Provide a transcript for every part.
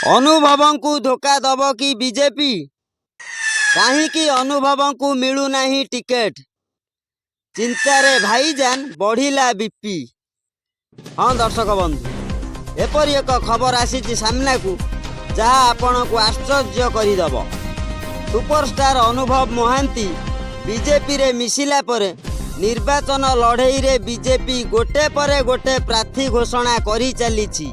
ଅନୁଭବଙ୍କୁ ଧୋକା ଦବ କି ବିଜେପି? କାହିଁକି ଅନୁଭବଙ୍କୁ ମିଳୁନାହିଁ ଟିକେଟ? ଚିନ୍ତାରେ ଭାଇଜାନ, ବଢ଼ିଲା ବିପି। ହଁ ଦର୍ଶକ ବନ୍ଧୁ, ଏପରି ଏକ ଖବର ଆସିଛି ସାମ୍ନାକୁ, ଯାହା ଆପଣଙ୍କୁ ଆଶ୍ଚର୍ଯ୍ୟ କରିଦେବ। ସୁପରଷ୍ଟାର ଅନୁଭବ ମହାନ୍ତି ବିଜେପିରେ ମିଶିଲା ପରେ ନିର୍ବାଚନ ଲଢ଼େଇରେ ବିଜେପି ଗୋଟେ ପରେ ଗୋଟେ ପ୍ରାର୍ଥୀ ଘୋଷଣା କରିଚାଲିଛି।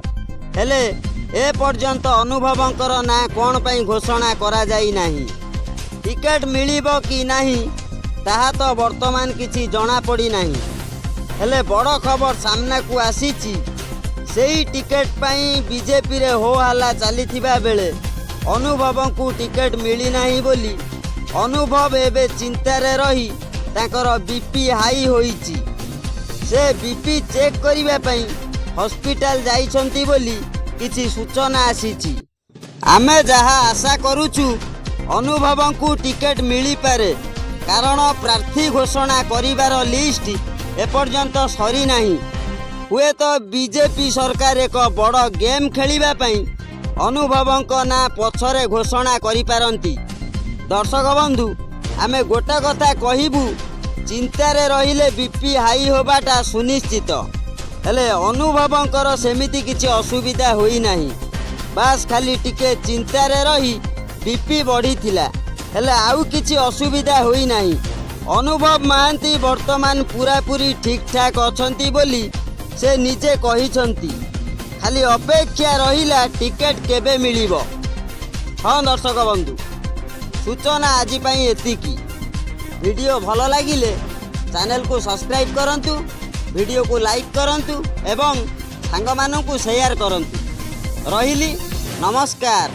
ହେଲେ ଏପର୍ଯ୍ୟନ୍ତ ଅନୁଭବଙ୍କର ନାଁ କ'ଣ ପାଇଁ ଘୋଷଣା କରାଯାଇ ନାହିଁ? ଟିକେଟ ମିଳିବ କି ନାହିଁ, ତାହା ତ ବର୍ତ୍ତମାନ କିଛି ଜଣାପଡ଼ିନାହିଁ। ହେଲେ ବଡ଼ ଖବର ସାମ୍ନାକୁ ଆସିଛି। ସେଇ ଟିକେଟ ପାଇଁ ବିଜେପିରେ ହୋ ହାଲ୍ଲା ଚାଲିଥିବା ବେଳେ ଅନୁଭବଙ୍କୁ ଟିକେଟ ମିଳିନାହିଁ ବୋଲି ଅନୁଭବ ଏବେ ଚିନ୍ତାରେ ରହି ତାଙ୍କର ବିପି ହାଇ ହୋଇଛି। ସେ ବିପି ଚେକ୍ କରିବା ପାଇଁ ହସ୍ପିଟାଲ ଯାଇଛନ୍ତି ବୋଲି କିଛି ସୂଚନା ଆସିଛି। ଆମେ ଯାହା ଆଶା କରୁଛୁ, ଅନୁଭବଙ୍କୁ ଟିକେଟ ମିଳିପାରେ, କାରଣ ପ୍ରାର୍ଥୀ ଘୋଷଣା କରିବାର ଲିଷ୍ଟ ଏପର୍ଯ୍ୟନ୍ତ ସରିନାହିଁ। ହୁଏତ ବିଜେପି ସରକାର ଏକ ବଡ଼ ଗେମ୍ ଖେଳିବା ପାଇଁ ଅନୁଭବଙ୍କ ନାଁ ପଛରେ ଘୋଷଣା କରିପାରନ୍ତି। ଦର୍ଶକ ବନ୍ଧୁ, ଆମେ ଗୋଟେ କଥା କହିବୁ, ଚିନ୍ତାରେ ରହିଲେ ବିପି ହାଇ ହେବାଟା ସୁନିଶ୍ଚିତ। ହେଲେ ଅନୁଭବଙ୍କର ସେମିତି କିଛି ଅସୁବିଧା ହୋଇନାହିଁ। ବାସ୍, ଖାଲି ଟିକେ ଚିନ୍ତାରେ ରହି ବିପି ବଢ଼ିଥିଲା। ହେଲେ ଆଉ କିଛି ଅସୁବିଧା ହୋଇନାହିଁ। ଅନୁଭବ ମହାନ୍ତି ବର୍ତ୍ତମାନ ପୁରାପୁରି ଠିକ୍ଠାକ୍ ଅଛନ୍ତି ବୋଲି ସେ ନିଜେ କହିଛନ୍ତି। ଖାଲି ଅପେକ୍ଷା ରହିଲା ଟିକେଟ କେବେ ମିଳିବ। ହଁ ଦର୍ଶକ ବନ୍ଧୁ, ସୂଚନା ଆଜି ପାଇଁ ଏତିକି। ଭିଡ଼ିଓ ଭଲ ଲାଗିଲେ ଚ୍ୟାନେଲକୁ ସବସ୍କ୍ରାଇବ୍ କରନ୍ତୁ, ଭିଡ଼ିଓକୁ ଲାଇକ୍ କରନ୍ତୁ ଏବଂ ସାଙ୍ଗମାନଙ୍କୁ ସେୟାର କରନ୍ତୁ। ରହିଲି, ନମସ୍କାର।